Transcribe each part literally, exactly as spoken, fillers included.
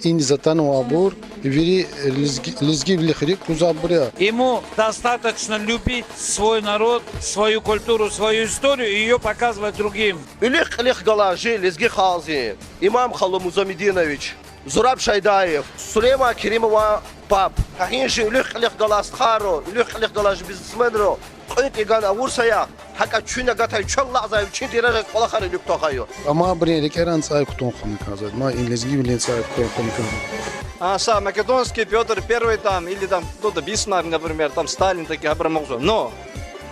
Иниз атанвайбур вири лезги-, лезгивилихъ рикӀ кузвайбур я. Ему достаточно любить свой народ, свою культуру, свою историю и её показывать другим. Уьлуьгъ-кьилуьгъ галай жи лезги халкьдин Имам халу Музамединович, Зураб Шайдаев, Сулейман Керимован паб, гьа и жи уьлуьгъ-кьилуьгъ галай стхайри, уьлуьгъ-кьилуьгъ галай жи бизнесменри кьуьнтӀ гана авур саягъ, гьакӀа чуьн агатайди, чун лазай вичин дережадиз кӀвалахар уьлуьгъ тухвайди я. Амайбурун рикӀерин цӀай кутун хьуна кӀанзавайди, ма и лезгивилин цӀай кутун хьуна кӀанзавайди. А, са Македонский Пётр Первый там, или там кто-то Бисмарк, например, там Сталин, такие, абур амукьзава. Но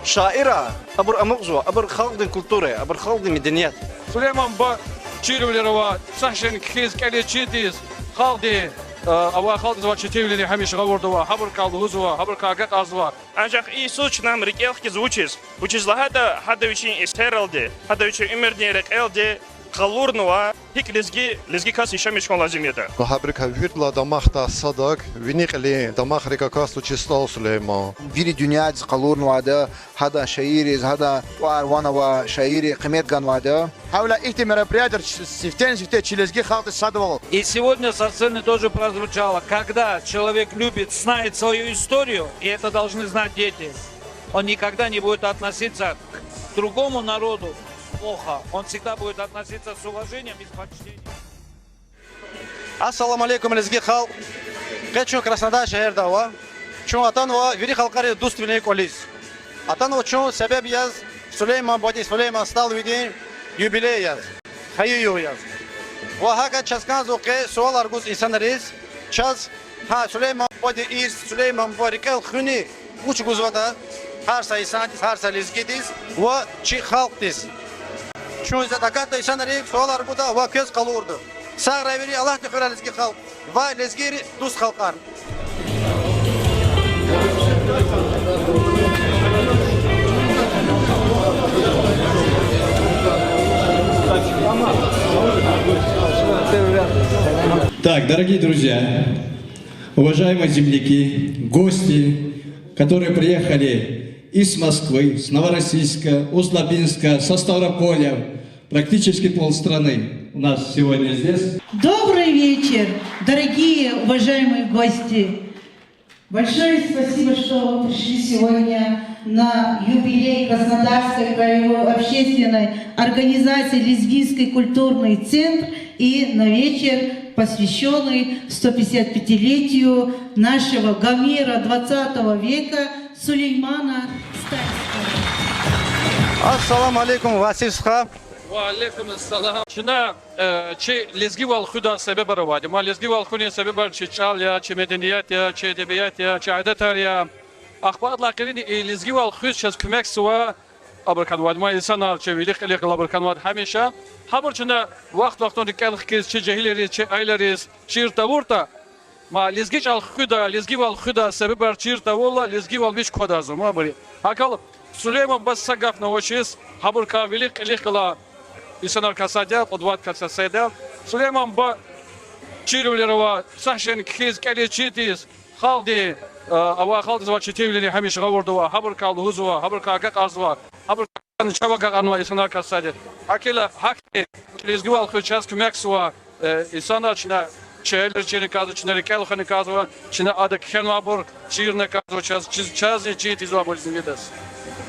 шаирар, абур амукьзава, абур халкьдин культура я, абур халкьдин меденият. Сулейман буба чирвилер авай, са шейни кхьиз, кӀелиз, чириз, халкьди, а, авай халкьдиз авай четинвилерин гьамиша гъавурда ава, гьабурукай лугьузва, гьабурукай агакьарзава. Анжах и йисуз чна ам рикӀел хкиз вучиз? Вучиз лагьайтӀа гьада вичин эсерралди, гьада вичин уьмуьрдин рекьелди къалурнава, гьикӀ лезги, лезги кас яшамиш хьун лазим ятӀа. Гьабурукай виридалай дамахдай садак, вини кьилин дамахрик акатзавачир СтӀал Сулейман. Вири дуьньядиз къалурнавайди я, гьадан шиирриз, гьадан тӀвар-ван авай шиирриз къимет ганвайди я. Гьавиляй ихьтин мероприятияр сифтени-сифте чи лезги халкьдиз садвал. И сегодня со сцены тоже прозвучало: когда человек любит, знает свою историю, и это должны знать дети, он никогда не будет относиться к другому народу плохо, он всегда будет относиться с уважением и с почтением. Ассаламу алейкум, лезги халкь! Къе чун Краснодар шегьерда ава. Чун атанва вири халкьариз дуствилин кӀвализ. Атанва чун себеб яз Сулейман бадедин, Сулейман СтӀалвидин юбилей яз, хайи югъ яз. Ва гьакӀа чаз кӀанзава къе суалар гуз инсанриз, чаз гьа Сулейман бадедин ирс, Сулейман бадедин рикӀел хуьни вуч гузватӀа гьар са инсандиз, гьар са лезгидиз ва чи халкьдиз. Чун затӀ агатда инсанрик суалар гуда ва квез къалурда. Сагърай вири, Аллагьди хуьрай лезги халкь ва лезгийрин дуст халкьар. Так, дорогие друзья, уважаемые земляки, гости, которые приехали из Москвы, с Новороссийска, Усть-Лабинска, со Ставрополя, практически полстраны у нас сегодня здесь. Добрый вечер, дорогие уважаемые гости! Большое спасибо, что вы пришли сегодня на юбилей Краснодарской краевой общественной организации «Лезгинский культурный центр» и на вечер, посвящённый сто пятидесятипятилетию нашего Гомера двадцатого века Сулеймана Стальского. Ассаламу алейкум, Василь стха. Ва алейкум ассалам. Чна, э, чи лезгивал хуьдай себебар авайди. Ма лезгивал хуьнин себебар чи чӀал я, чи меденият я, чи эдебият я, чи адетар я. Ахпа адалай къене и лезгивал хуьз чаз куьмекзава абур хьанвайди, ма инсанар, чи вилик кьилихъ галай абур хьанвайди гьамиша. Гьабур чна вахт-вахтунда рикӀел хкиз, чи жегьилриз, чи аялриз чир тавуртӀа, ма лезги чӀал хуьдай, лезгивал хуьдай себебар чир тавурла, лезгивал вич квадарзава, ма абуру. ГьакӀ хьайила, Сулейман бубадиз са гафни авачиз, гьабурукай вилик кьилихъ галай инсанар касди я, къудват кас я, сад я. Сулейман буба чирвилер авай, са шейни кхьиз, кӀелиз, чириз, халкьди, а, авай халкьдиз авай четинвилерин гьамиша гъавурда ава, гьабурукай лугьузва, гьабурукай агакьарзава, гьабурукай чав агакьарнавай инсанар касди я. ГьакӀ хьайила, гьахьтин лезгивал хуьз чаз куьмекзава, э, инсанар, чна чирна кӀелиз чирни кӀанзава, чна рикӀел хуьни кӀанзава, чна ада кхьенвайбур чирна кӀанзава, чаз, чиз, чазни чир тийизвайбур зиндедиз.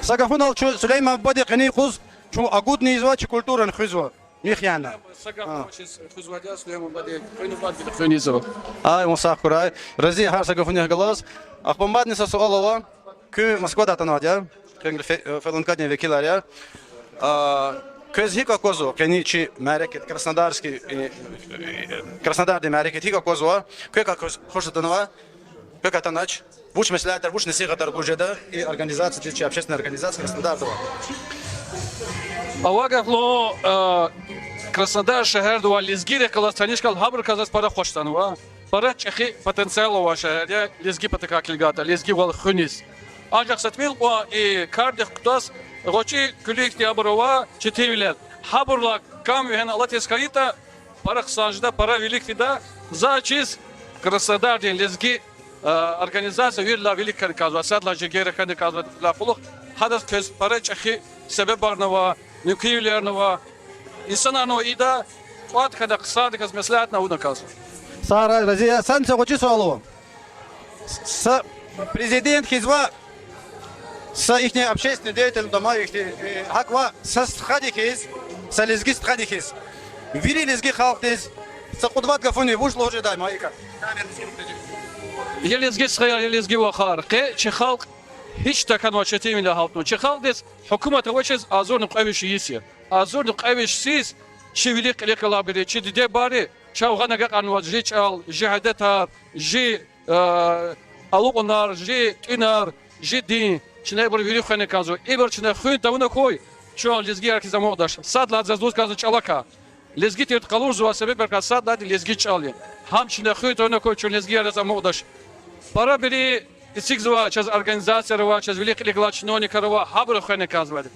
Са гафунал, чун Сулейман бубадин къенин юкъуз чун агудни ийизва, чи культурани хуьзва. Михьяна. Са гаф А. авачиз хуьзвайди я Сулейман бубади, къуьн бубади къуьн ийизва. Ай, вун сагъ хьурай. Рази я гьар са гафунихъ галаз. Ахпа мадни са суал ава. Куьн Москвадай атанвайди я? Куьн фе-, ФЛНК-дин векилар я. А, квез гьикӀ аквазва къенин чи мярекат, Краснодарский, э, э, Краснодардин мярекат гьикӀ аквазва? Квекай квез хуш атанвай? Квекай атанач? Вуч меслятар, вуч насигьатар гуз жеда и организациядиз, чи общественный организация Краснодарда авай? Авай гаф лугьун, э, Краснодар шегьерда авай лезгийрихъ галаз таниш хьайила, гьабурукай заз пара хуш атанва. Пара чӀехи потенциал авай шегьер я, лезги патахъай килигайтӀа, лезгивал хуьниз. Анжах са тӀимил кьван и кардихъ кутаз гъвечӀи куьлуь хьтин абур ава, четинвилер. Гьабурулай кам вегьена алатиз хьайитӀа, пара хъсан жеда, пара вилик фида. Заз чиз Краснодардин лезги, а, организация виридалай вилик хьана кӀанзава, садлай жергейра хьана кӀанзава, лай кьулухъ. Гьадаз квез пара чӀехи себебарни ава, мумкинвилерни ава, инсанарни ава, ида кӀватӀ хьана хъсандаказ меслятни авуна кӀанзава. Сагърай, рази я. Садни са гъвечӀи суал ава. Са президент хьиз ва са ихьтин общественный деятель, дома ихьтин, э, гьакӀ ва са стхади хьиз, са лезги стхади хьиз, вири лезги халкьдиз са кьуд-вад гафуни вуч лугьуз жедай ман икӀа? Я лезги стхаяр, я лезги вахар, къе чи халкь гьич тахьанвай четинвиле гьалтна. Чи халкьдиз гьукумат авачиз агъзурни кьве виш йис я. Агъзурни кьве виш йисуз чи вилик-кьилик галайбуру, чи диде-бубайри чав гъана агакьарнавай жи чӀал, жи адетар, жи, э, алукьунар, жи тӀуьнар, жи дин. Чна ибур вири хвена кӀанзава. Ибур чна хуьн тавуна хьуй, чун лезгияр хьиз амукьдач. Сад лагьайди заз лугьуз кӀанзава чӀалакай. Лезги тирди къалурзавай себебрикай сад лагьайди лезги чӀал я. Гьам чна хуьн тавуна хьуй, чун лезгияр хьиз амукьдач. Парабуру эцигзава чаз организацияр ава, чаз вилик-кьилик галай чиновникар ава, гьабуру хвена кӀанзавайди.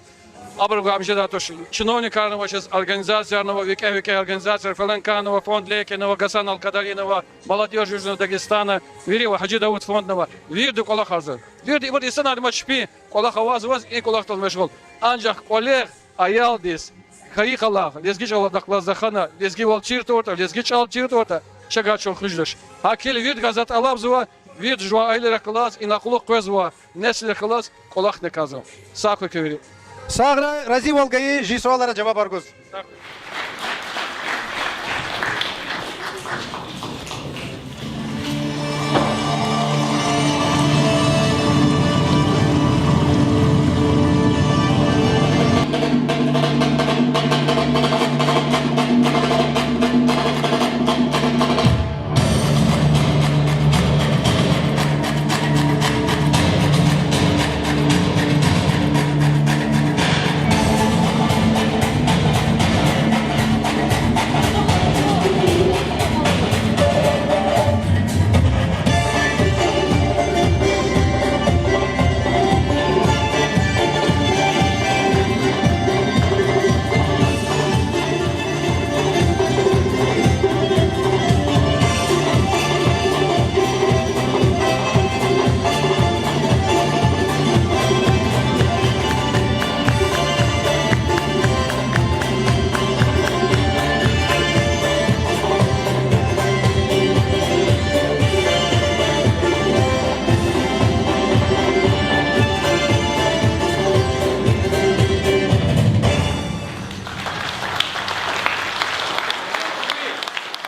Абуру гам жедай туш, чиновникарни ава, чаз организациярни ава, викӀегь-викӀегь организацияр, фаланкарни ава, фонд Лекина ава, Гасан Алкадарина ава, Молодёжь Южного Дагестана, вири ава, Гьажи Давуд фондни ава, вирида кӀвалахарзава. Вирида ибур инсанар ма чпин кӀвалах аваз-аваз и кӀвалахдал машгъул. Анжах кӀвале аялдиз хьайи къалах, лезги чӀалал адахъ галаз рахана, лезгивал чир тавуртӀа, лезги чӀал чир тавуртӀа, чагай чун хуьз жедач. Гьакӏ хьайила виридаз за тӀалабзава, вирида жуван аялрихъ галаз ина кьулухъ къвезва, несилрихъ галаз кӀвалахна кӀанзава. Сагъ хьуй куь вири. Сагърай, разивал гайи чи суалриз жавабар гуз.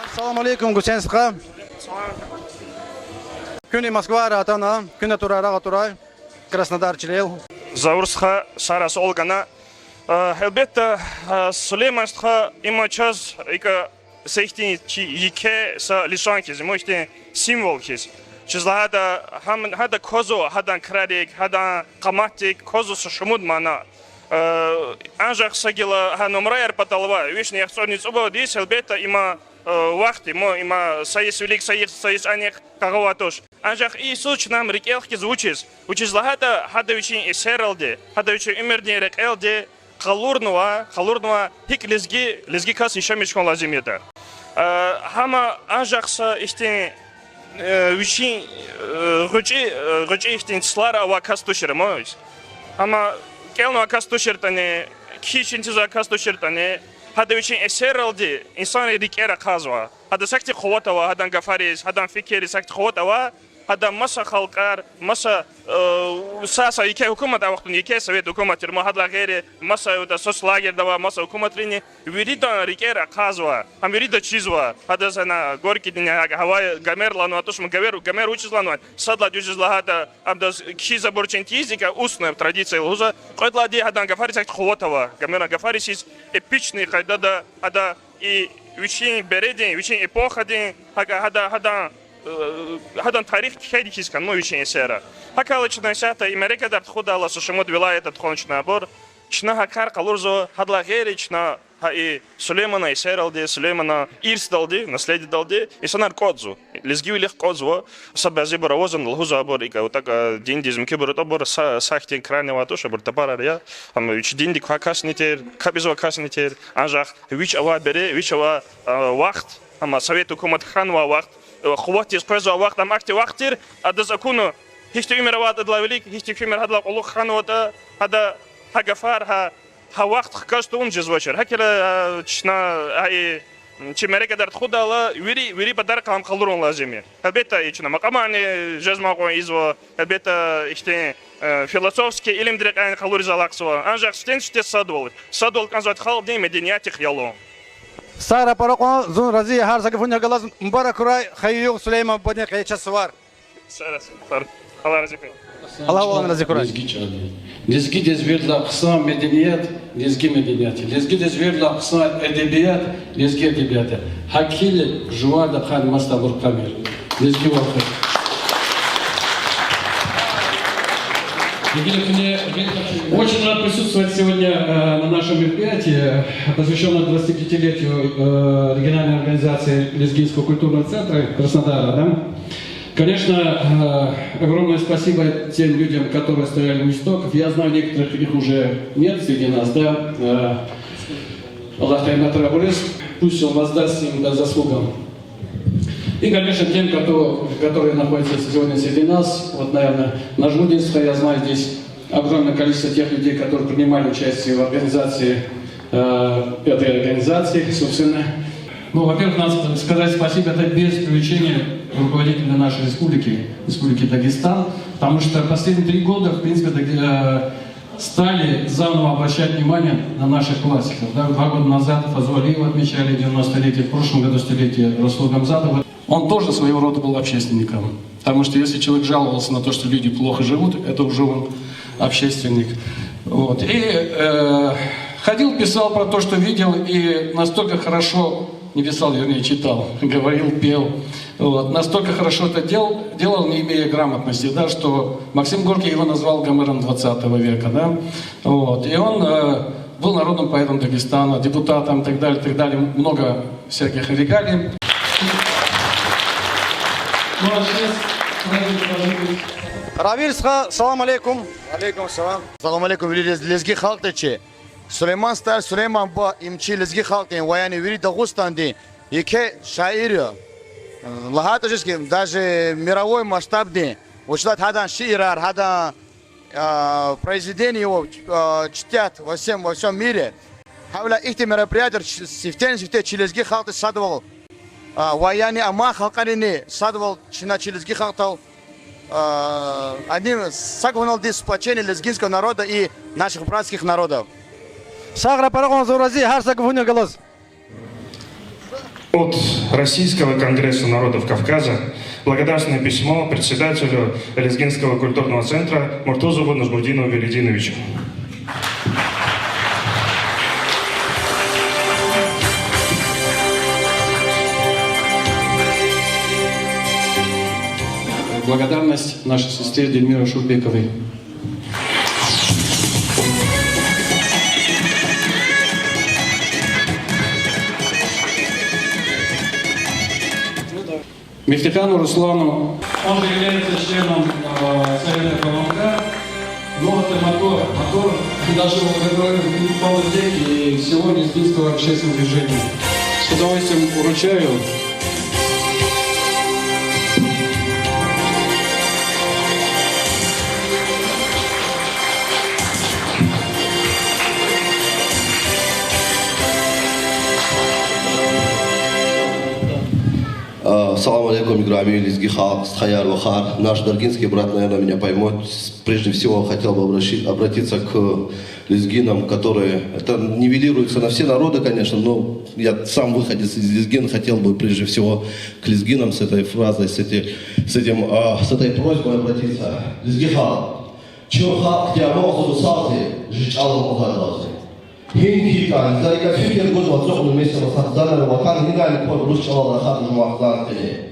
Ассаламу алейкум, Гусейн стха. Куьн Москвадай атана, куьн атурай, рагъ атурай Краснодар чилел. Заур стха, Сара суал гана. Э, гьелбетда, э, Сулейман стха, има чаз икӀа са ихьтин чи еке са лишан хьиз, има ихьтин символ хьиз. Чиз лагьайтӀа, гьам, гьада квазва гьадан крарик, гьадан къаматдик квазва са шумуд мана. Э, анжах са гила гьа нумраяр патал ваъ, вишни яхцӀурни цӀувад йис, гьелбетда, има, э, вахт, има, има са йис вилик, са йис, са йис анихъ къагъа авай туш. Анжах и йисуз чна ам рикӀел хкизва вучиз? Вучиз лагьайтӀа гьада вичин эсерралди, гьада вичин уьмуьрдин рекьелди къалурнава, къалурнава гьикӀ лезги, лезги кас яшамиш хьун лазим ятӀа. Э, гьама анжах са ихьтин, э, вичин, э, гъвечӀи, э, гъвечӀи ихьтин числар авай кас тушир, мо. Гьама кӀелнавай кас туширтӀани, кхьиз чин тийизвай кас туширтӀани, гьада вичин эсерралди инсанрин рикӀер ахъазва. Гьада сахьтин къуват ава, гьадан гафариз, гьадан фикирриз сахьтин къуват ава, гьада маса халкьар, маса, э, са, са еке гьукумат, а вахтунда еке совет гьукумат тир, ма гьадалай гъейри, маса, э, соцлагерьда авай маса гьукуматрини виридан рикӀер ахъазва, гьам вирида чизва. Гьадаз ана Горькийдин гьа-, гьавай Гомер лагьанвай туш, ма Гомер, Гомер вучиз лагьанвай? Сад лагьай вучиз лагьайтӀа, гьадаз кхьиз абур чин тийиз икӀ, устная традиция лугьузва. Кьвед лагьайди гьадан гафариз сахьтин къуват ава, Гомеран гафариз хьиз эпичный къайдада, гьада и вичин бередин, вичин эпохадин, гьакӀа гьада, гьадан, э, гьадан тарих кхьейди хьиз хьанва вичин эсерра. ГьакӀ хьайила чна исятда и мярекатар тухудайла, са шумуд вилаятда тухвана чна абур, чна гьа кар къалурзава, гьадалай гъейри чна гьа и Сулейманан эсерралди, Сулейманан ирсдалди, наследиедалди инсанар кӀватӀзава. Лезгивилихъ кӀватӀзава, са бязибур авазва лугьузва абур, икӀ, атӀа, диндиз муькуьбур атӀа абур, са, сахьтин крарни авай туш, абур тапарар я, амма вич диндик квай касни тир, капӀ ийизвай касни тир, анжах вич авай бере, вич авай, а, вахт, амма совет гьукумат хьанвай вахт, э, къуватдиз къвезвай вахт, ам ахьтин вахт тир, адаз акуна, гьихьтин уьмуьр аватӀа адалай вилик, гьихьтин уьмуьр гьадалай кьулухъ хьанватӀа, гьада гьа гафар, гьа, гьа вахт хкаж тавун жезвачир. ГьакӀ хьайила, а, чна, а, и чи мярекатар тухудайла вири, вири подаркаяр къалурун лазим я. Гьелбетда, и чна макьамарни жезмай кьван ийизва, гьелбетда, ихьтин, э, философский илимдин рекьяйни къалуриз алахъзава. Анжах сифтени-сифте садвал, садвал кӀанзавайди халкьдин медениятдихъ ялун. Сагърай пара кьван, зун рази я гьар са гафунихъ галаз. Мубарак хьурай хайи югъ Сулейман бубадин къе чаз сувар. Сагърай, сагърай. Аллагь рази хьуй. Аллагь вални рази хьурай. Лезги чӀал я. Лезгидиз виридалай хъсан меденият, лезги меденият я. Лезгидиз виридалай хъсан эдебият, лезги эдебият я. Гьакӏ хьайила жуван ахъайна масадбур кьамир. Лезги вахъ. Очень рад присутствовать сегодня, э, на нашем мероприятии, посвящённом двадцатипятилетию, э, региональной организации Лезгинского культурного центра Краснодара, да? Конечно, э, огромное спасибо тем людям, которые стояли у истоков. Я знаю, некоторых их уже нет среди нас, да? Э, Аллагь таала гьамиша абуриз, пусть Он воздаст им по заслугам. И, конечно, тем, кто, которые находятся сегодня среди нас, вот, наверное, Нажмудинская, я знаю, здесь огромное количество тех людей, которые принимали участие в организации, э, этой организации, собственно. Ну, во-первых, надо сказать спасибо, это без привлечения руководителя нашей республики, Республики Дагестан, потому что последние три года, в принципе, Даг-, э, стали заново обращать внимание на наших классиков. Да, два года назад Фазу Алиева отмечали девяностолетие, в прошлом году столетие Расула Гамзатова. Он тоже своего рода был общественником. Потому что если человек жаловался на то, что люди плохо живут, это уже он общественник. Вот. И, э, ходил, писал про то, что видел, и настолько хорошо, не писал, вернее, читал, говорил, пел. Вот. Настолько хорошо это дел-, делал, не имея грамотности, да, что Максим Горький его назвал Гомером двадцатого века, да. Вот. И он, э, был народным поэтом Дагестана, депутатом и так далее, и так далее. Много всяких регалий. Ну, а сейчас сразу предложу. Равиль стха, салам алейкум. Алейкум салам. Салам алейкум, вири лез-, лезги халкьдиз чи. Сулейман стха, Сулейман буба, им чи лезги халкьдин ва яни вири Дагъустандин еке шаир я. ЛагьайтӀа жез хьи, даже мировой масштабдин, вучиз лагьайтӀа гьадан шиирар, гьадан, а, произведения его, а, чтят во всем, во всём мире. Гьавиляй ихьтин мероприятияр чи-, сифтени-сифте чи лезги халкьдиз садвал, а, ва яни амай халкьарини садвал чна чи лезги халкьдал, а, одним са гуналди сплочение лезгинского народа и наших братских народов. Сагърай пара кьван, зун рази я гьар са гафунихъ галаз. От Российского конгресса народов Кавказа благодарственное письмо председателю Лезгинского культурного центра Муртузову Нажмудину Велетдиновичу. Благодарность нашей сестре Дельмире Шурбековой. Мифтихану Руслану. Он же является членом, э, Совета Калмыкии. Ну вот и мотор, мотор нашего героя, и всего лезгинского общественного движения. С удовольствием вручаю. А, салам алейкум, играми лезги халкь, стхаяр, вахар. Наш даргинский брат, наверное, меня поймёт. Прежде всего, хотел бы обращи-, обратиться к лезгинам, которые, это нивелируется на все народы, конечно, но я сам выходец из лезгин, хотел бы прежде всего к лезгинам с этой фразой, с этой, с этим, а, с этой просьбой обратиться. Лезги халкь. Чун халкь я, мукьва зун сагъ зи, жи чӀал мукьва зун сагъ зи. Гьи хьайитӀани, за икӀ фикир гузва, ацукьна месела са хизанар, ватан гьинай кван руш чӀалал рахаз жуван хизан къене.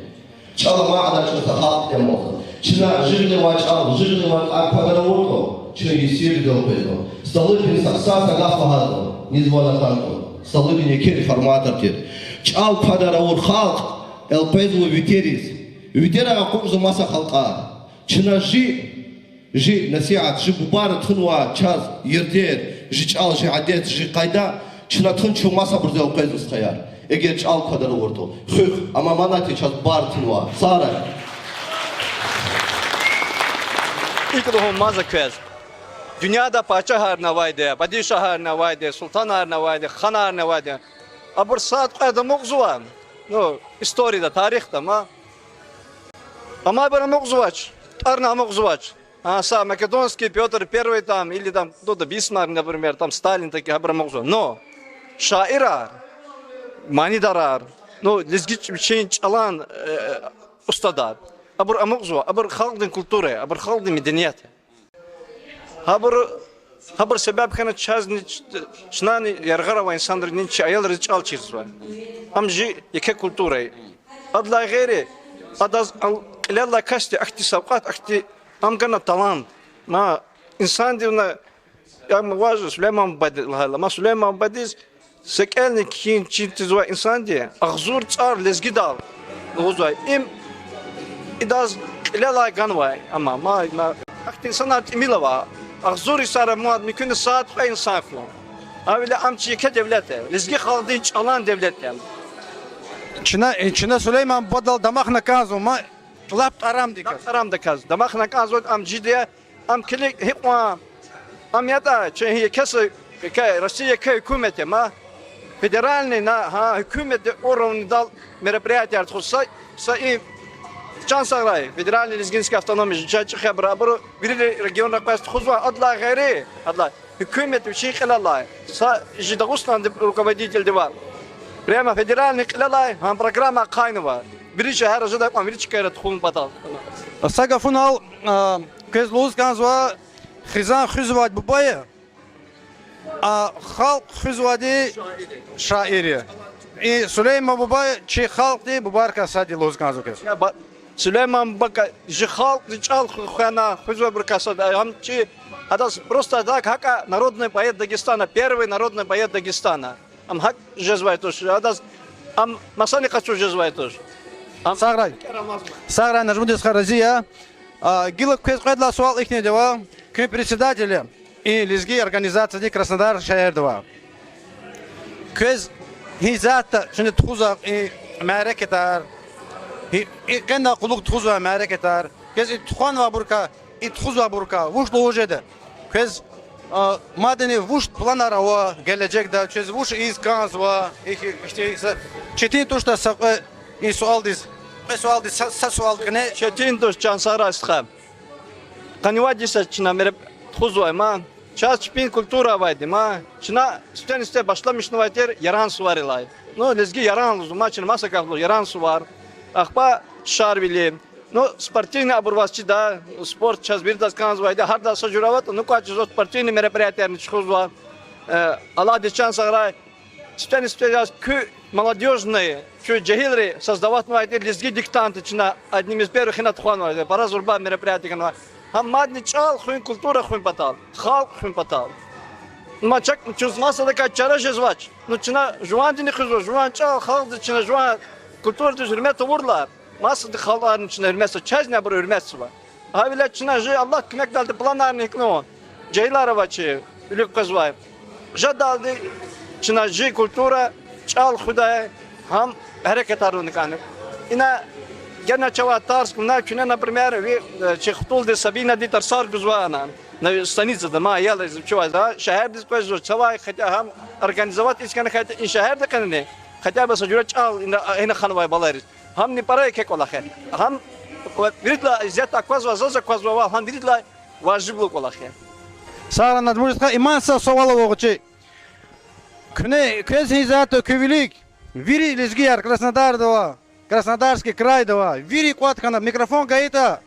ЧӀал амай кьадар чун са халкь я, мукьва зун. Чна жи гъиле авай чӀал, жи гъиле авай кӀватӀ квадар авуртӀа, чун есирдал къвезва. Столыпин са хъсан са гаф лагьайзава, низ ван атанатӀа. Столыпин еке реформатор тир. ЧӀал квадар авур халкь элкъвезва витериз. Витерай акъудзава маса халкьар. Чна жи, жи насигьат, жи бубайри тунвай чаз ердер, жи чӀал, жи адет, жи къайда, чна тун чун масабуруз элкъвезва, стхаяр. Эгер чӀал квадар авуртӀа. Хуьх, амма манат я чаз бубайри тунвай. Сагърай. ИкӀ лугьун маза квез. Дуьньяда пачагьарни авайди, падишагьарни авайди, султанарни авайди, ханарни авайди. Абур сад-кьвед амукьзава, ну, историяда, тарихда, ма. Амма абур амукьзавач, тӀварни амукьзавач. А, са Македонский Пётр Первый там, или там кто-то Бисмарк, например, там Сталин, таки гьабур амукьзава. Но шаирар, манидарар, ну, лезги ч-, вичин чӀалан, э, устадар. Абур амукьзава, абур халкьдин культура я, абур халкьдин меденият я. Гьабур, гьабур себеб хьана чазни ч-, чнани яргъара авай инсанрини чи аялриз чӀал чирзава. Ам жи еке культура я. Адалай гъейри, адаз ал кьилелай касди ахьтин савкьват, ахьтин ам гана талант. Ма инсанди вуна, ам важа Сулейман бубади лагьайла, ма Сулейман бубадиз са кӀелни кхьин чин тийизвай инсанди агъзур цӀар лезгидал лугьузвай. Им идаз кьилелай ганвай, амма ма, ма ахьтин инсанар тӀимил ава. Агъзур йисара мад муькуьна сад-кьве инсан хьун. Гьавиляй ам чи еке девлет я, лезги халкьдин чӀалан девлет я. Чна, чна Сулейман бубадал дамахна кӀанзава, ма, лап тӀарамдаказ. Лап тӀарамдаказ дамахна кӀанзава, ам жиди я, ам килиг гьикьван, ам ятӀа чи еке са, еке, Россия еке гьукумат я, ма. Федеральный на, гьа, гьукуматдин уровнидал мероприятияр тухуз са, са и чан сагърай, федеральный лезгинский автономия, жи чан чӀехи абур, абуру вири регионра къвез тухузва, адалай гъейри, адалай гьукумат вичин кьилелай, са жи Дагъустандин руководительдивай, прямо федеральный кьилелай гьам программа ахъайнава. Вири шегьерра жедай кьван, вири чкайра тухун патал. Са гафунал, а, квез лугьуз кӀанзава, хизан хуьзвайди буба я, а халкь хуьзвайди шаир я. И Сулейман буба чи халкьдин бубайрикай сад я лугьуз кӀанзава квез. Я ба-, Сулейман буба жи халкьдин чӀал ху-, хвена, хуьзвайбурукай сад я. Ам чи, адаз просто так, гьакӀа народный поэт Дагестана, первый народный поэт Дагестана. Ам гьакӀ жезвай туш, адаз ам масани къачуз жезвай туш. Ам Сагърай. Сагърай, Нажмудин стха, рази я. А, гила квез кьвед лагьай суал ихьтинди ава, куьн председатель я и лезги организациядин Краснодар шегьерда авай. Квез гьи затӀда чна тухузвай и мярекатар, и, и къенлай кьулухъ тухузвай мярекатар, квез и тухванвайбурукай, и тухузвайбурукай вуч лугьуз жеда? Квез, а, мадни вуч планар ава гележегда, квез вуч ийиз кӀанзава, ихьтин са четин туштӀа са кьве и суалдиз, кьве суалдиз са, са суал кьне. Четин туш, чан сагърай, стха. Къанни вад йиса чна мероп-, тухузвай, ма. Чаз чпин культура авайди, ма. Чна сифтени-сифте башламишнавай тир Яран суварилай. Ну, лезги Яран лугьузва, ма, чна маса гаф лугьуз, Яран сувар. Ахпа Шарвили. Ну, спортивный абур ваз чида, спорт чаз виридаз кӀанзавайди, гьардаз са жуьре аватӀа, ну, кӀватӀ жезва, спортивный мероприятиярни тухузва. Э, Аллагьди, чан сагърай, сифтени-сифте яз куь молодёжный, куь жегьилри создаватнавай тир лезги диктант чна одним из первых ина тухванвай, пара зурба мероприятие ганвай. Гьам мадни чӀал хуьн, культура хуьн патал, халкь хуьн патал. Ма чак чуз масадакай чара жезвач. Ну, чна жувандини хуьзва, жуван чӀал, халкьдиз, чна жуван культурадиз гьуьрмет авурла, масадин халкьарни чна гьуьрметзава, чазни абуру гьуьрметзава. Гьавиляй чна жи Аллагьдин куьмекдалди планарни гьикьван жегьилар авачир, вилик къвезвай. Жедалди чна жи культура, чӀал хуьдай гьам гьерекатар авуна кӀанда. Ина гена чавай тарс гуна, куьне, например, ви, э, чи хтулди Сабинади тарсар гузвай ана, на станицада, ма, ял из чавай, шегьердиз къвезва, чавай хотя гьам организовать ийиз хьана, хотя и шегьерда къенени, хотя бы са жуьре чӀал ина, ина ханвай балайриз. Гьамни пара еке кӀвалах я. Гьам виридалай исятда аквазва, заз аквазва, ва гьам виридалай важиблу кӀвалах я. Сагърай, Нажмудин стха, иман са суал ава гъвечӀи. Куьне, квез гьи затӀ, куь вилик вири лезгияр Краснодарда ава, Краснодарский крайда ава, вири кӀватӀ хьана микрофон гайитӀа,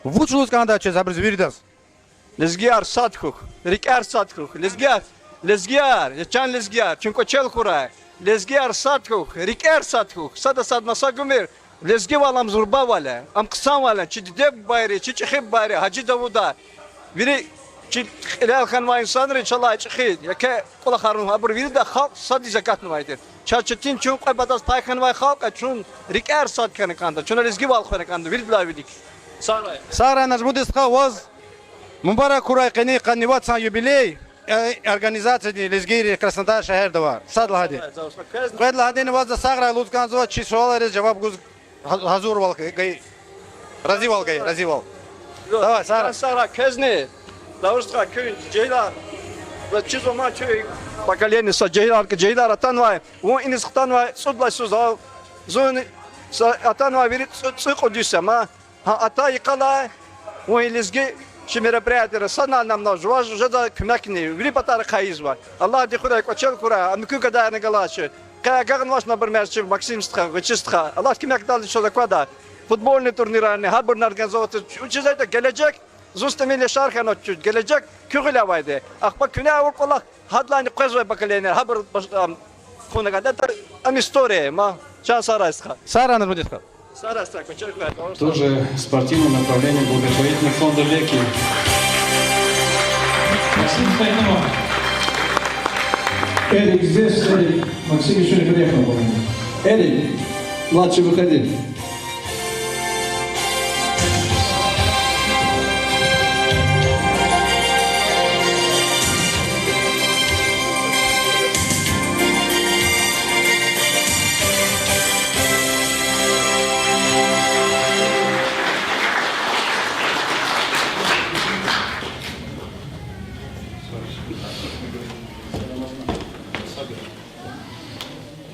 вуч лугьуз кӀандай чаз абуруз виридаз? Лезгияр, сад хьухь, рикӀер сад хьухь, лезгияр, лезгияр, я чан лезгияр, чун кӀвачел хьурай. Лезгияр, сад хьухь, рикӀер сад хьухь, сада сад маса гумир, лезгивал ам зурбавал я, ам хъсанвал я, чи диде-бубайри, чи чӀехи бубайри, Гьажи Давуда, вири чи кьилел хьанвай инсанри, чалай чӀехи, еке кӀвалахар авун, абур вирида халкь сад ийиз акатнавай тир. Чаз четин, чун кьве патаз пай хьанвай халкь я, чун рикӀер сад хьана кӀанда, чун лезгивал хвена кӀанда виридалай вилик. Сагърай. Сагърай, Нажмудин стха, ваз мубарак хьурай къенин къанни вад йисан юбилей, э, организациядин лезгийрин Краснодар шегьерда авай. Сад лагьайди. Кьвед лагьайдини, ваз сагърай лугьуз кӀанзава, чи суалриз жаваб гуз гьа-, гьазурвал гайи. Разивал гайи, разивал. Давай, сагърай. Сагърай, квезни, Давуд стха, куьн, жегьилар, ва чизва ма куь Поколение са жегьилар, жегьилар атанвай, вун иниз хтанвай цӀуд лагьай йисуз, зун са атанвай вири цӀу-, цӀикьуд йис я ман. Гьа атай йикъалай вун лезги чи мероприятиера санал намна жува жезвай куьмекни вири патара хайи ийизва. Аллагьди хуьрай кӀвачел хьурай, а муькуь гадаярни галачир. Къе агакьнавач, например, чи Максим стха, гъвечӀи стха. Аллагьди куьмекдалди чаз аквада. Футбольный турнирарни, гьабурни организовать. Вучиз лагьайтӀа гележек, зун стӀимил яшар хьанва, гележек куь гъиле авайди. Ахпа куьне авур кӀвалах гьадалайни къвезвай поколение, гьабур баш-, ам, хъувуна кӀанда, это, ам, история, ма, чан сагърай, стха. Сагърай, Назмудин стха. Сагърай, стха, кӀвачел хьурай. Тоже спортивное направление благотворительного фонда «Леки». Максим Стайнова. Эрик здесь, Эрик. Максим ещё не приехал, по-моему. Эрик, младший, выходи.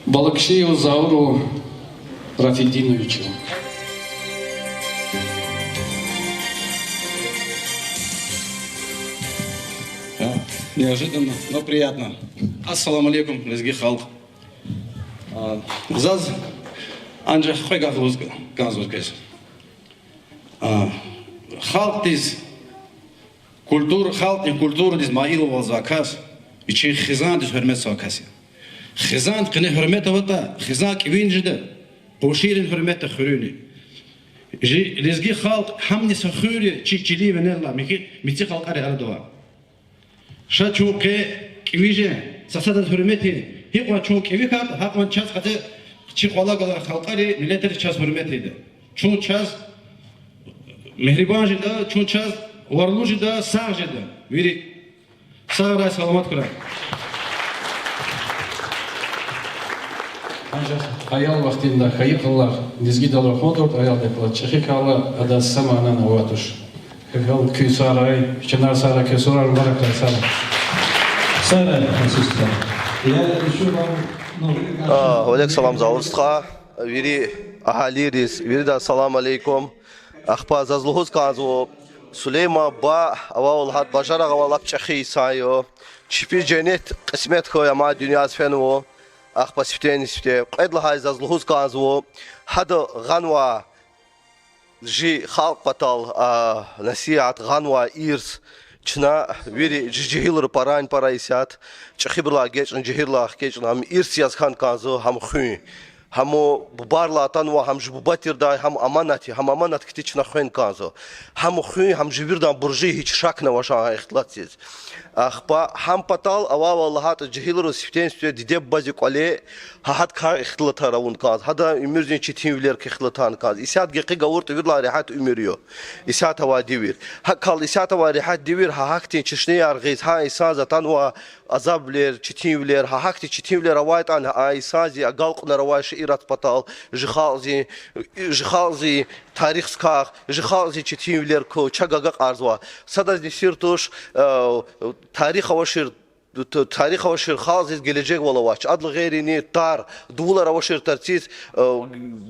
Балакшиев Заур Рафидинович. Да, неожиданно, но приятно. Ассаламу алейкум, лезги халкь. А, заз анжах кьве гаф лугьуз кӀанзава квез. А, халкьдиз, культур-, халкьдин культурадиз майилвалзавай кас вичин хизандиз гьуьрметзавай кас я. Хизан къене гьуьрмет аватӀа, хизан кӀевиз жеда, къуншийрин гьуьрмет ава, хуьруьнин. Жи лезги халкь гьамни са хуьр я чи чилин винел алай михьи меци халкьарин арада авай. Ша чун къе кӀеви жен, сад-садаз гьуьрмет ийин. Гьикьван чун кӀеви хьайитӀа, гьакьван чаз кьатӀи чи къвалав галай халкьари, миллетриз чаз гьуьрмет ийида. Чун чаз мегьрибан жеда, чун чаз варлу жеда, сагъ жеда. Вири сагърай, саламат хьурай. Анжах аял вахтунда хайи къалалар лезгидал рахунда, аялдихъ галаз чӀехи кала, адаз са манани авайди туш. Гьал куь сагърай, чна сагърай, куь сурар мубаракрай, сагърай. Сагърай, Расул стха. Я ещё вам, ну, А, ва алейкум салам, Заур стха. Вири агьалийриз, виридаз салам алейкум. Ахпа заз лугьуз кӀанзава, Сулейман буба, авайвал гьада, бажарагъ авай лап чӀехи инсан я. Чпиз женнет кьисмет хьуй, амма дуьньядиз фенва. Ахпа сифтени-сифте. Кьвед лагьай заз лугьуз кӀанзава, гьада гъанвай жи халкь патал, а, насигьат, гъанвай ирс, чна вири жи жегьилри паран-пара исят, чӀехибурулай эгечӀна, жегьилрилай хкечӀна, гьам ирс яз хьана кӀанзава, гьам хуьн. Гьам бубайрилай атанвай, гьам жи буба тирди, гьам аманат я, гьам аманат хьтин чна хвена кӀанзава. Гьам хуьн, гьам жи виридан буржи, гьич шакни авачир ихтилатсиз. Ахпа гьам патал авайвал лагьайтӀа жегьилри сифтени-сифте диде-бубадин кӀвале гьа гьадакай ихтилатар авун кӀанзава. Гьадан уьмуьрдин четинвилерикай ихтилатарна кӀанзава. Исят гекъиг авуртӀа, виридалай регьят уьмуьр я. Исят авай девир. ГьакӀ хьайила исят авай регьят девир, гьа гьахьтин чешнеяр гъиз, гьа инсандиз атанвай азабвилер, четинвилер, гьа гьахьтин четинвилер авайтӀани, а инсандин агалкьунар авай шейэрин патал, жи халкьдин, жи халкьдин тарих сках, жи халкьдин четинвилер квай чаг агакьарзава. Садазни сир туш, э, тарих авачир, т-, тарих авачир халкьдиз гележегвал авач. Адалай гъейри тар, дувулар авачир тарциз, э,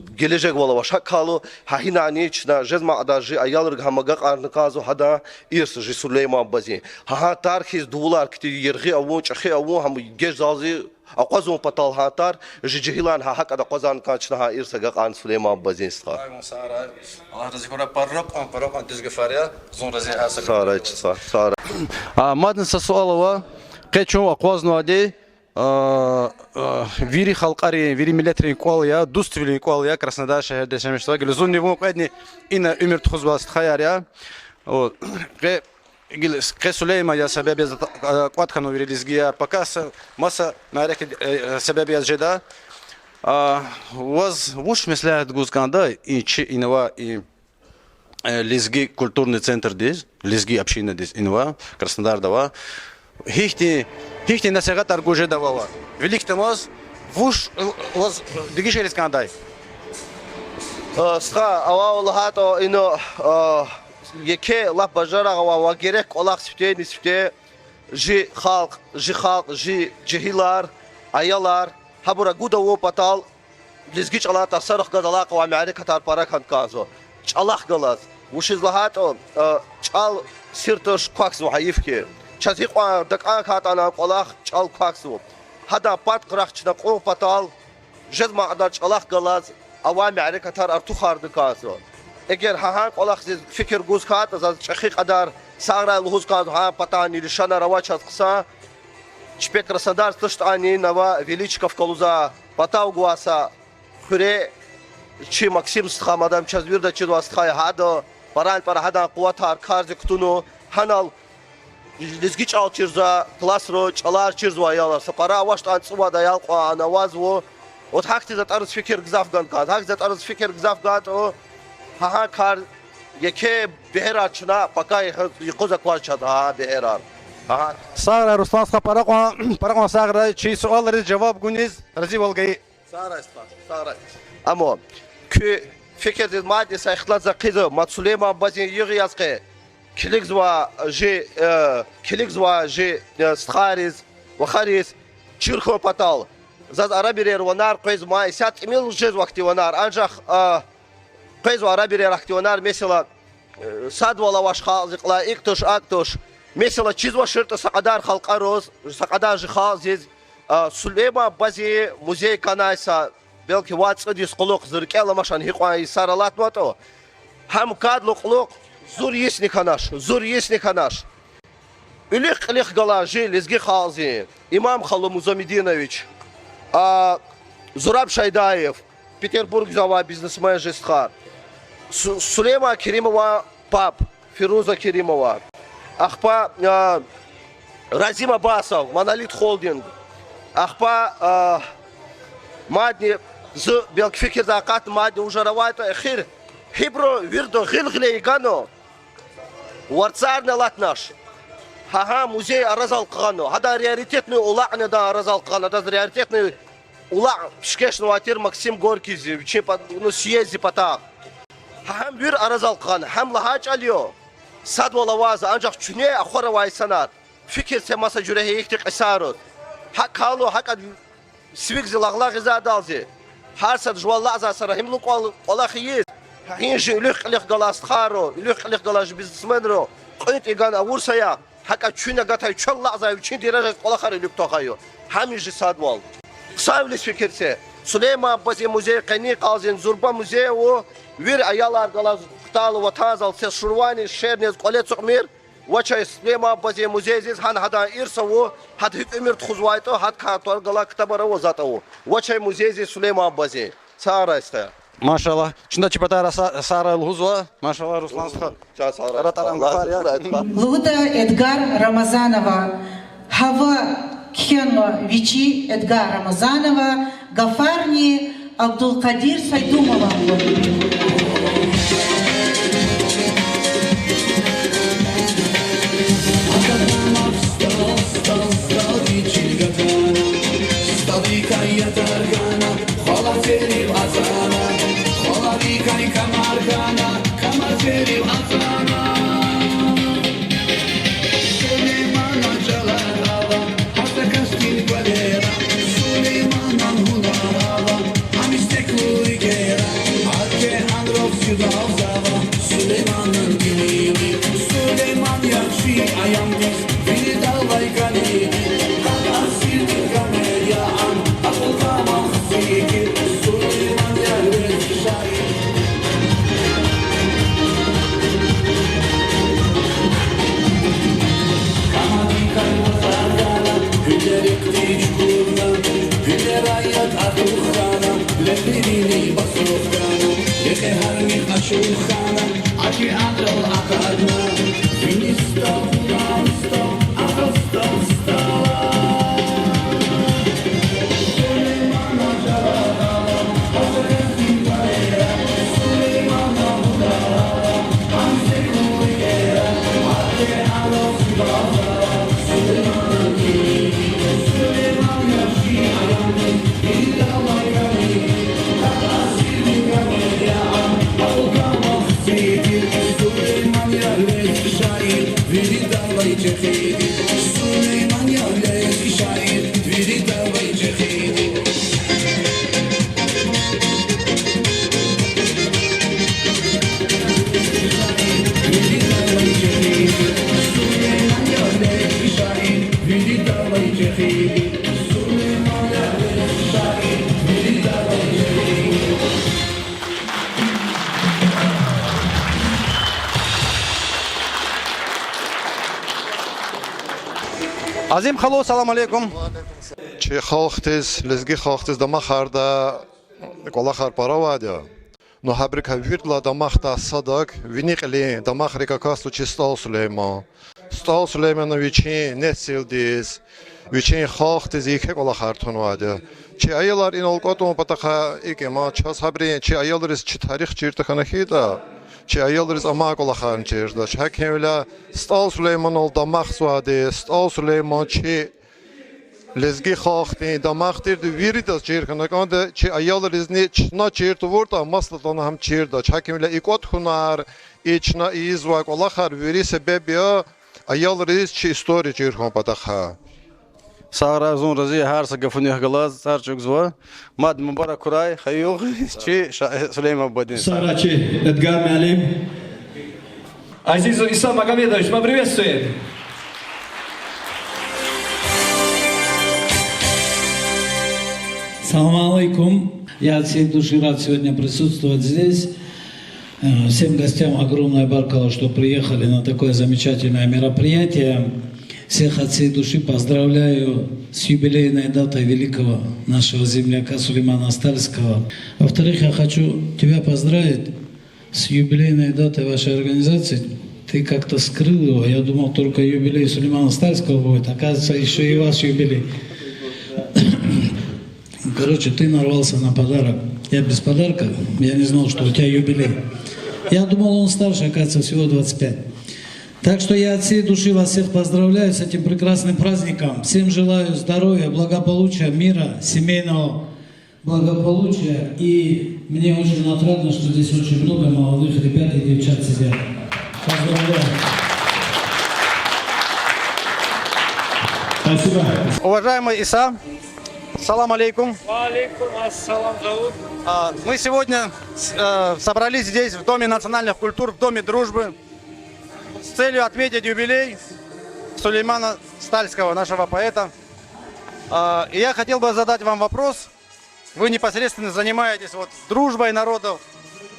гележегвал авач. ГьакӀ хьайила, гьа гьинани чна жезмай кьадар жи аялриз гьам агакьарна кӀанзава, гьадан ирс жи Сулейман бубадин. Гьа гьа тар хьиз дувулар кти, яргъи авун, чӀехи авун, гьам геж залзи акъвазун патал гьа тар, жи жегьилар гьа гьакӀ акъвазарна кӀан, чна гьа ирс агакьарна Сулейман бубадин, стха. Аллагь рази хьурай, паракьун, паракьун дуьз гафар я, зун рази я гьар са... Сагърай, стха, сагърай. А, мадни са суал ава, къе чун акъвазнавайди, а, а, вири халкьарин, вири миллетрин кӀвал я, дуствилин кӀвал я Краснодар шегьерда яшамиш жезвай. Гила зунни вун кьведни ина уьмуьр тухузвай стхаяр я. О, къе Гила с-, къе Сулейман я себеб яз, а, кӀватӀ хьанва вири лезгияр. Пака са, маса мярекат, э, э, себеб яз жеда. А, ваз вуч меслят гуз кӀанда и чи инавай, и, э, лезги культурный центрдиз, лезги общинадиз инавай, Краснодарда авай? Гьихьтин, гьихьтин насигьатар гуз жеда вавай? Вилик тамаз вуч, э, ваз дегишариз кӀандай? Э, стха, авайвал лагьайтӀа, ина, э, еке лап бажарагъ авай ва герек кӀвалах сифтени-сифте, Жи халкь, жи халкь, жи жегьилар, аялар, гьабур агуд авун патал лезги чӀалан тарсарихъ галаз алакъа авай мярекатар пара хьана кӀанзава. ЧӀалахъ галаз. Вучиз лагьайтӀа, э, чӀал сир туш, квахьзава, гьайиф хьи. Чаз гьикьван дакӀан хьайитӀани а кӀвалах, чӀал квахьзава. Гьадан пад къарагъ чна кьун патал, жезмай кьадар чӀалахъ галаз авай мярекатар артухарна кӀанзава. Эгер гьа гьа кӀвалахдиз фикир гуз хьайитӀа, заз чӀехи кьадар сагърай лугьуз кӀанзава, гьа патани лишанар ава чаз хъсан. Чпи Краснодардиз туштӀани, ава Величковка лугьузвай, патав гвай са хуьре, чи Максим стха, мадам чаз вирида чизвай стха я гьада, паран пара гьадан къуватар, карзик кутуна, гьанал лезги чӀал чирзавай классра чӀалар чирзавай аялар, са пара авачтӀани цӀувад аял кьван ана авазва. Вот гьахьтин затӀариз фикир гзаф гана кӀанзава, гьахьтин затӀариз фикир гзаф гайитӀа, гьа гьа кар, еке бегьерар чна пака юкъуз акваз чаз гьа бегьерар. Гьа. Сагърай, Руслан стха, пара кьван, пара кьван сагърай, чи суалриз жаваб гуниз разивал гайи. Сагърай, стха, сагърай. Амма куь фикирдиз мадни са ихтилат за хъийизва, мад Сулейман базин югъ яз къе килигзавай жи, э, килигзавай жи, э, стхайриз, вахариз чир хьун патал. Заз арабирер ванер къвезма, исятда тӀимил жезва ахьтин ванер, анжах, э, къвезва арабирер ахьтин ванер, месела, э, садвал авач халкьдин кьилай, икӀ туш, акӀ туш. Месела, чизвачиртӀа са кьадар халкьариз, са кьадар жи халкьдиз, э, Сулейман базин музей кӀанай са, белки, вад-цӀуд йис кьулухъ, зи рикӀел амачни гьикьван йисар алатнаватӀа. Гьам кадла кьулухъ зур йисни хьанач, зур йисни хьанач. Уьлуьгъ-кьилихъ галай жи лезги халкьдин Имам-халу Музамединович, а, Зураб Шайдаев, Петербургдиз авай бизнесмен жи стха, Су-, Сулейман Керимован паб, Фируза Керимова, ахпа, а, Разим Абасов, Монолит Холдинг, ахпа, а, мадни, зи белки фикирдай акъатна, мадни вужар авайтӀа, эхир, гьибуру вирида гъил-гъиле ягана, варцарни алатнач. Гьа гьа музей аразал къугъвана, гьадан раритетный улакьни адан аразал къугъвана, адаз раритетный улакь пишкешнавай тир Максим Горькийди вичин па-, ну, съезддин патай. Гьа гьам вири аразал къугъвана, гьам лагьай чӀал я, садвал аваз, анжах чуьне ахвар авай инсанар, фикир це маса жуьре гьихьтин кьисайриз. ГьакӀ хьайила, гьакӀ сивик зи лагълагъ ийизвайдалди, гьар сад жуван лазай са регьимлу кӀвал-, кӀвалах ийиз, гьа гьин жи уьлуьгъ-кьилихъ галай стхайри, уьлуьгъ-кьилихъ галай жи бизнесменри кьуьнтӀ ийиз гана авур сая, гьакӀ чуьне агатайла чан лазай вичин дережадиз кӀвалахар вилик тухвана. Гьамиша садвал. Хъсанвилиз фикир це. Сулейман базин музей къенин къалди зурба музей ава, вири аялар галаз хтайла ватанзал це шурвани шерни яз кӀвале ацукьмир, вачай Сулейман базин музейдиз гьана гьадан ирс ава, гьада гьикӀ уьмуьр тухузвайтӀа, гьада кар тӀвар галай ктабар ава, затӀ ава. Вачай музейдиз Сулейман базин. Сагърай, стха. Машаллагь. Чна чи патара са-, сагърай лугьузва. Машаллагь, Руслан стха. Чан сагърай. Ара таран гафар я. Лугьуда Эдгар Рамазанова. Гьава кхьенва вичи Эдгар Рамазанова, гафарни Абдулкъадир Сайдумован. Сулейманан чӀалар ава, гьар са касдин кӀвалера, Сулейманан гьунар ава, гьам истеклу рикӀера, гьар кьегьал рахъ чидалзава, Сулейманан килими, Сулейман яхши аямдиз, виридалай кӀани, кьатӀ асирдин комедия ам, акьул кама хци тир, Сулейман я лезги шаир. Азим халу, салам алейкум. Чи халкьдиз, лезги халкьдиз дамахарда кӀвалахар пара авайди я. Ну, гьабурукай виридалай дамахдай садак, вини кьилин дамахрикай касди чи СтӀал Сулейман. СтӀал Сулеймана вичин несилдиз, вичин халкьдиз еке кӀвалахар тунвайди я. Чи аялар инал кӀватӀун патахъай икӀ я ман, чаз гьабурун, чи аялриз чи тарих чир тахьана хьайитӀа, чи аялриз амай кӀвалахарни чирдач. ГьакӀ хьайивиляй СтӀал Сулейманал дамахзавайди, СтӀал Сулейман чи лезги халкьдин дамах тирди виридаз чир хьана кӀанда, чи аялризни чна чир тавуртӀа, масадани гьам чирдач. ГьакӀ хьайивиляй и кӀватӀ хьунар, и чна ийизвай кӀвалахар вири себеб я аялриз чи история чир хьун патахъай. Сагърай, зун рази я гьар са гафунихъ галаз, цӀар чӀугвазва. Мад мубаракрай, хайи югъ, чи ша-, Сулейман бубадин. Сагърай чи Эдгар муаллим. Азизов Иса Магомедович, поприветствуем. Салам алейкум. Я от всей души рад сегодня присутствовать здесь. Э, всем гостям огромное баркалла, что приехали на такое замечательное мероприятие. Всех от всей души поздравляю с юбилейной датой великого нашего земляка Сулеймана Стальского. Во-вторых, я хочу тебя поздравить с юбилейной датой вашей организации. Ты как-то скрыл его. Я думал, только юбилей Сулеймана Стальского будет. Оказывается, еще и ваш юбилей. Короче, ты нарвался на подарок. Я без подарка. Я не знал, что у тебя юбилей. Я думал, он старше, оказывается, всего двадцать пять. Так что я от всей души вас всех поздравляю с этим прекрасным праздником. Всем желаю здоровья, благополучия, мира, семейного благополучия. И мне очень отрадно, что здесь очень много молодых ребят и девчат сидят. Поздравляю. Спасибо. Уважаемый Иса, салам алейкум. Ва алейкум ассалам, Дауд. А, мы сегодня с-, э, собрались здесь, в Доме национальных культур, в Доме дружбы, с целью отметить юбилей Сулеймана Стальского, нашего поэта. А, и я хотел бы задать вам вопрос. Вы непосредственно занимаетесь вот дружбой народов.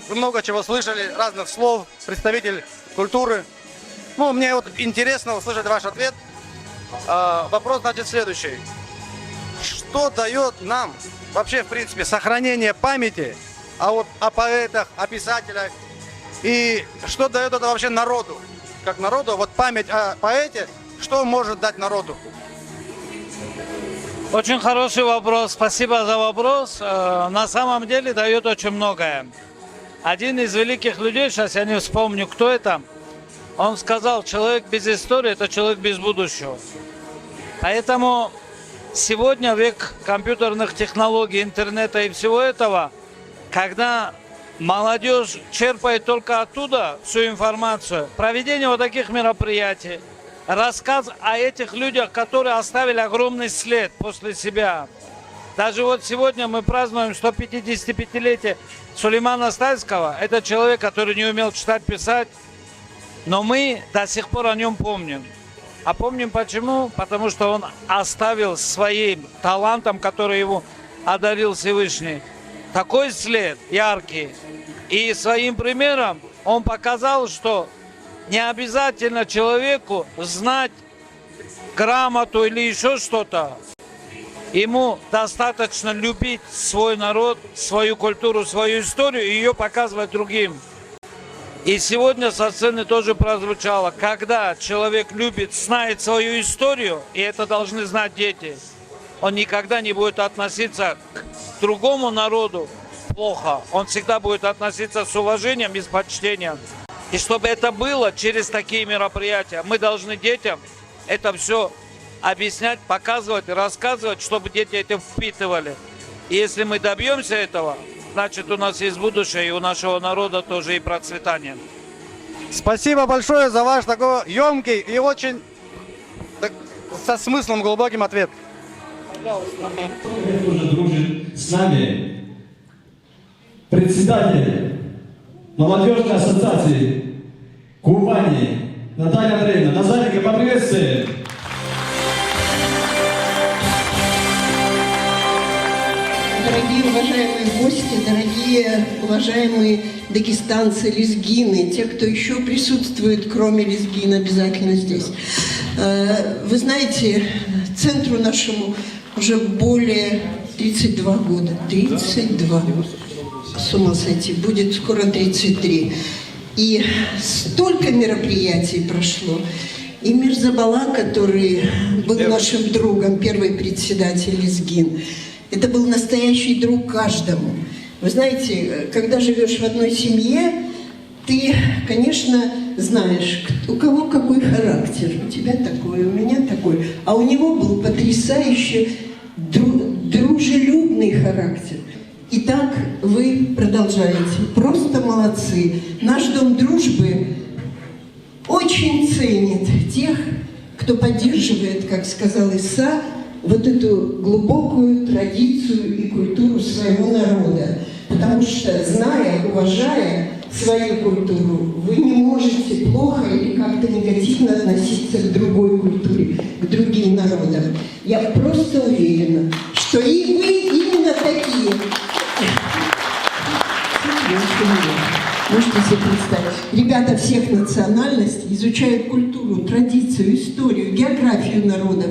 Вы много чего слышали, разных слов, представитель культуры. Ну, мне вот интересно услышать ваш ответ. А, вопрос, значит, следующий. Что даёт нам вообще, в принципе, сохранение памяти, а вот о поэтах, о писателях? И что даёт это вообще народу, как народу, вот память о поэте, что может дать народу? Очень хороший вопрос, спасибо за вопрос. Э, на самом деле даёт очень многое. Один из великих людей, сейчас я не вспомню, кто это, он сказал: «Человек без истории — это человек без будущего». Поэтому сегодня век компьютерных технологий, интернета и всего этого, когда молодёжь черпает только оттуда всю информацию, проведение вот таких мероприятий, рассказ о этих людях, которые оставили огромный след после себя. Даже вот сегодня мы празднуем сто пятидесятипятилетие Сулеймана Стальского. Это человек, который не умел читать, писать, но мы до сих пор о нём помним. А помним почему? Потому что он оставил своим талантом, который ему одарил Всевышний, такой след яркий. И своим примером он показал, что не обязательно человеку знать грамоту или ещё что-то. Ему достаточно любить свой народ, свою культуру, свою историю и её показывать другим. И сегодня со сцены тоже прозвучало: когда человек любит, знает свою историю, и это должны знать дети, он никогда не будет относиться к другому народу плохо. Он всегда будет относиться с уважением и с почтением. И чтобы это было через такие мероприятия, мы должны детям это всё объяснять, показывать, рассказывать, чтобы дети это впитывали. И если мы добьёмся этого, значит, у нас есть будущее, и у нашего народа тоже и процветание. Спасибо большое за ваш такой ёмкий и очень так, со смыслом глубоким ответ. Тоже дружит с нами председатель молодёжной ассоциации Кубани Наталья Андреевна Назаренко, поприветствуем. Дорогие уважаемые гости, дорогие уважаемые дагестанцы, лезгины, те, кто ещё присутствует, кроме лезгин, обязательно здесь. Э, вы знаете, центру нашему уже более тридцать два года. Тридцать два. С ума сойти. Будет скоро тридцать три. И столько мероприятий прошло. И Мирза Бала, который был нашим другом, первый председатель Лезгин, это был настоящий друг каждому. Вы знаете, э, когда живёшь в одной семье, ты, конечно, знаешь, к-, у кого какой характер. У тебя такой, у меня такой. А у него был потрясающе дру-, дружелюбный характер. Итак, вы продолжаете. Просто молодцы. Наш дом дружбы очень ценит тех, кто поддерживает, как сказал Иса, вот эту глубокую традицию и культуру своего народа. Потому что, зная, уважая свою культуру, вы не можете плохо или как-то негативно относиться к другой культуре, к другим народам. Я просто уверена, что и вы именно такие. Можете себе представить? Ребята всех национальностей изучают культуру, традицию, историю, географию народов.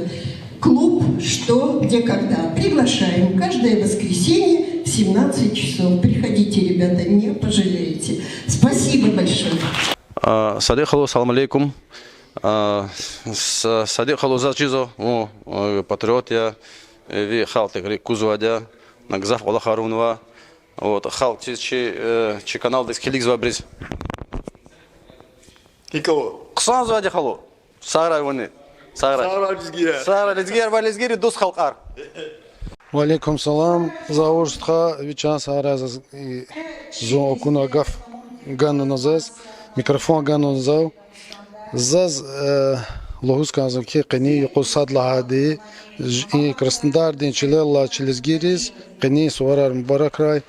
Клуб «Что, где, когда». Приглашаем каждое воскресенье в семнадцать часов. Приходите, ребята, не пожалеете. Спасибо большое. А, Садикь халу, салам алейкум. А, С-, Садикь халу заз чизва, вун, э, патриот я, э, ви халкьдик рикӀ кузвайди я, на гзаф кӀвалахар авунва. Вот, халкь чиз чи, э, чи каналдиз килигзавайбуруз. Кикало. Хъсанзавайди халу. Сагърай вуни. Сагърай. Сагърай лезгияр. Сагърай лезгияр ва лезгийрин дуст халкьар. Ва алейкум салам. За авур стха, ви чан сагърай заз, и, зун акуна гаф гана на заз, микрофон гана на зав. Заз, э, лугьуз кӀанзава хьи, къенин юкъуз сад лагьайди, ж-, и Краснодардин чилел алай чи лезгийриз къенин суварар мубаракрай.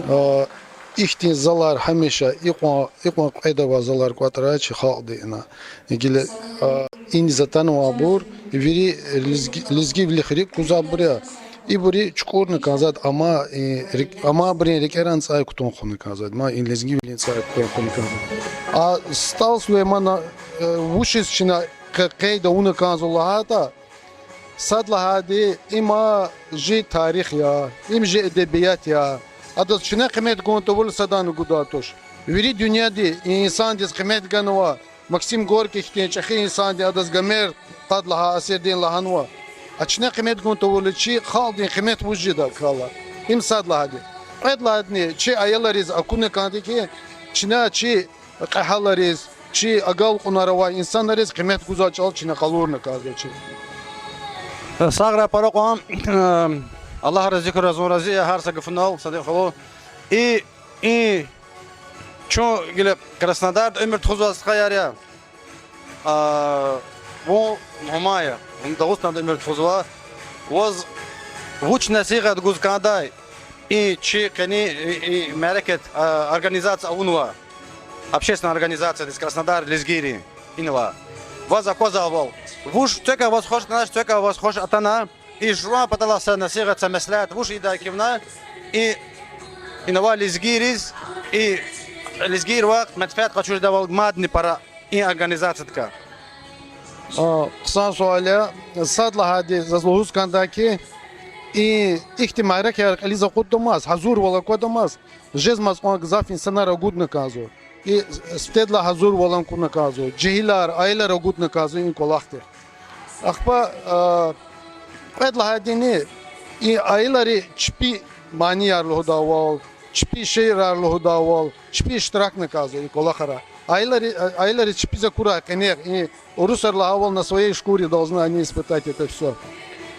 А, ихьтин залар гьамиша икьван, икьван кьвед авай залар кӀватӀрай чи халкьди ина. Гила, а, иниз атанвайбур, вири лезги-, лезгивилихъ рикӀ кузвайбур я. Ибуру чукӀурна кӀанзавайди, амма, э, рик-, амайбурун рикӀера цӀай кутун хъувуна кӀанзавайди, ма и лезгивилин цӀай кутун хъувуна кӀанзавайди. А СтӀал Сулеймана, э, вучиз чна къе-, къейд авуна кӀанзава лагьайтӀа, сад лагьайди, им жи тарих я, им жи эдебият я. Адаз чна къимет гун тавурла садани гудай туш. Вири дуьньяди и инсандиз къимет ганва, Максим Горький хьтин чӀехи инсанди, адаз Гомер къад лагьай асирдин лагьанва. А чна къимет гун тавурла чи халкьдин къимет вуж жеда кала. Им сад лагьайди. Кьвед лагьайдини, чи аялриз акуна кӀанда хьи, чна чи кьегьалриз, чи агалкьунар авай инсанриз къимет гузвай чӀал чна къалурна кӀанзава чи. Сагърай, пара кьван, Аллагь рази хьурай, зун рази я гьар са гафунал, Садикь халу. И, и, чун гила Краснодарда уьмуьр тухузвай стхаяр я. А, вун мугьман я, вун Дагъустанда уьмуьр тухузва. Ваз вуч насигьат гуз кӀандай, и чи къенин, и, и мярекат, а, организация авунвай, общественная организация Краснодар лезгийрин, инал ала. Ваз аквазвайвал, вуч цвекай ваз хуш атанач, цвекай ваз хуш атана, и жуван паталай са насигьат, са меслят вуч ийидай кивна, и, и нава лезгийриз, и лезгийривай менфят къачуз жедайвал мадни пара и организациядикай. А, хъсан суал я. Сад лагьайди, заз лугьуз кӀандай хьи, и ихьтин мярекатар кьилиз акъуддамаз, гьазурвал аквадамаз, жезмай кьван гзаф инсанар агудна кӀанзава. И сифтедилай гьазурвал акуна кӀанзава. Жегьилар, аялар агудна кӀанзава и кӀвалахдихъ. Ахпа, а, кьвед лагьайдини, и аялри чпи манияр лугьудайвал, чпи шиирар лугьудайвал, чпи иштиракна кӀанзава и кӀвалахра. Аялри, а, аялри чпиз акурай къене, и урусри лагьайвал, на своей шкуре должны они испытать это всё.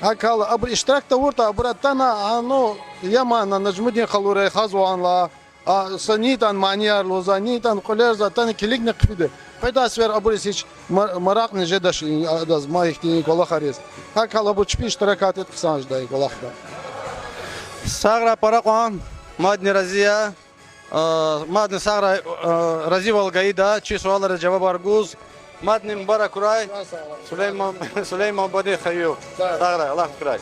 ГьакӀ хьайила абуру иштирак тавуртӀа, абур атана, а, ну, я ман, Нажмудин халу райихазвани лагьана, а, са ни ятӀани манияр лугьузвай, ни ятӀани кьуьлерзавай, атана килигна хъфида. Къведай сефер абуруз гьич ма-, маракьни жедач и, адаз, ма ихьтин кӀвалахриз. ГьакӀ хьайила абур чпи иштиракайтӀа хъсан жедай и кӀвалахда. Сагърай, пара кьван, мадни рази я. А, мадни сагърай, а, разивал гайида, чи суалриз жавабар гуз. Мадни мубаракрай. Сулейман, Сулейман бани Хаюм. Сагърай, Аллагь куьмек хьурай.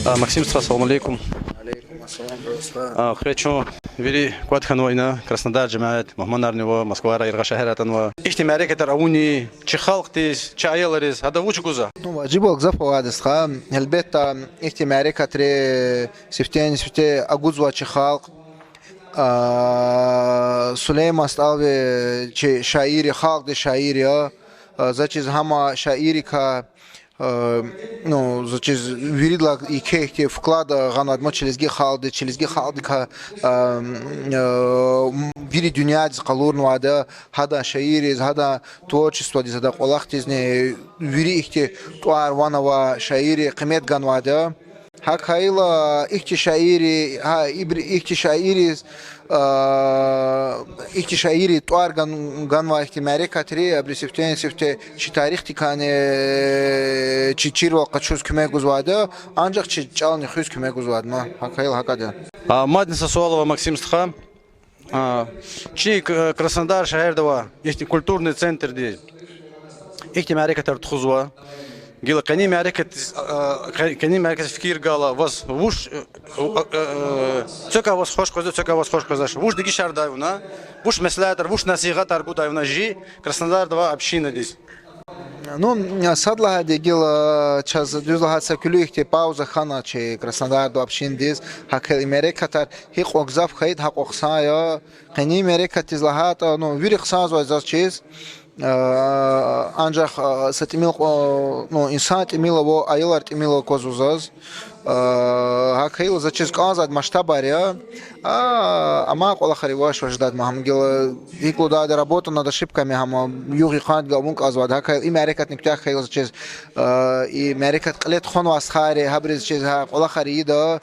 А, Максим стха, салам алейкум. Алейкум ассалам, здравствуй. А, хуьре чун вири кӀватӀ хьанва ина, Краснодар жемят, мугьманарни ава, Москвадай, яргъа шегьеррай атанва. Ихьтин мярекатар авунни чи халкьдиз, чи аялриз гьада вуч гузва? Ну, важибвал гзаф авайди я стха. Гьелбетда, ихьтин мярекатри сифтени-сифте агудзава чи халкь. А, Сулейман СтӀалви чи шаир я, халкьдин шаир я. А, заз чиз гьам шаиррикай, а, ну, заз чиз виридалай еке ихьтин вклад, а, гъанвайди я ман чи лезги халкьдиз, чи лезги халкьдикай, а, а, вири дуьньядиз къалурнавайди я, гьадан шаирриз, гьадан творчестводиз, гьадан кӀвалахдизни, вири ихьтин тӀвар-ван авай шаирри къимет ганвайди я. ГьакӀ хьайила, ихьтин шаирри, гьа, ибур ихьтин шаирриз, а, ихьтин шаирри тӀвар ган-, ганвай ихьтин мярекатри, абуру сифтени-сифте чи тарихдикайни, э, чи чирвал къачуз куьмек гузвайди я, анжах чи чӀални хуьз куьмек гузвайди я ман. ГьакӀ хьайила гьакӀ я. А, мадни са суал ава, Максим стха. А, чи К-, Краснодар шегьерда авай ихьтин культурный центрди ихьтин мярекатар тухузва. Гила къенин мярекатдиз, а, къе-, къенин мярекатдиз фикир гайила, ваз вуч, э, э, э, цекай ваз хуш къвезва, цекай ваз хуш къвезвач, вуч дегишардай вуна, вуч меслятар, вуч насигьатар гудай вуна чи Краснодарда авай общинадиз? Ну, сад лагьайди, гила чаз дуьз лагьайтӀа, са куьлуь ихьтин пауза хьана чи Краснодарда авай общинадиз, гьакӀ хьайила и мярекатар гьикьван гзаф хьайитӀа, гьакьван хъсан я. Къенин мярекатдиз лагьайтӀа, ну, вири хъсанзавай заз чиз, а, анжах, а, са тӀимил кьва-, ну, инсан тӀимил ава, аялар тӀимил аквазва заз. А, гьакӀ хьайила заз чиз кӀанзавайди масштабар я. А, амай кӀвалахар ивач ваз жедайди ман, гьам гила гьикӀ лугьудайди, работа над ошибками, гьам югъ-йикъандихъ авун кӀанзавайди. ГьакӀ хьайила и мярекатни куьтягь хьайила заз чиз, а, и мярекат кьиле тухванвай стхайри, гьабуруз чиз гьа кӀвалахар ийида,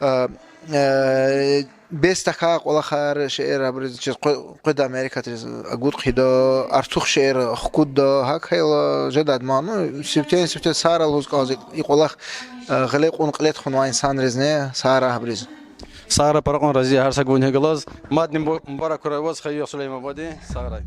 а, а, бес тахьай кӀвалахар, шейэр гьабуруз чиз къве-, къведай мярекатриз агуд хъийида, артух шейэр хкудда, гьакӀ хьайила жедайди ман. Ну, сифтени-сифте сагърай лугьуз кӀанзава и кӀвалах, а, гъиле кьун кьиле тухванвай инсанризни, сагърай гьабуруз. Сагърай, пара кьван рази я гьар са гунихъ галаз. Мадни муб-, мубарак хьурай ваз, хайи югъ Сулейман бади, сагърай.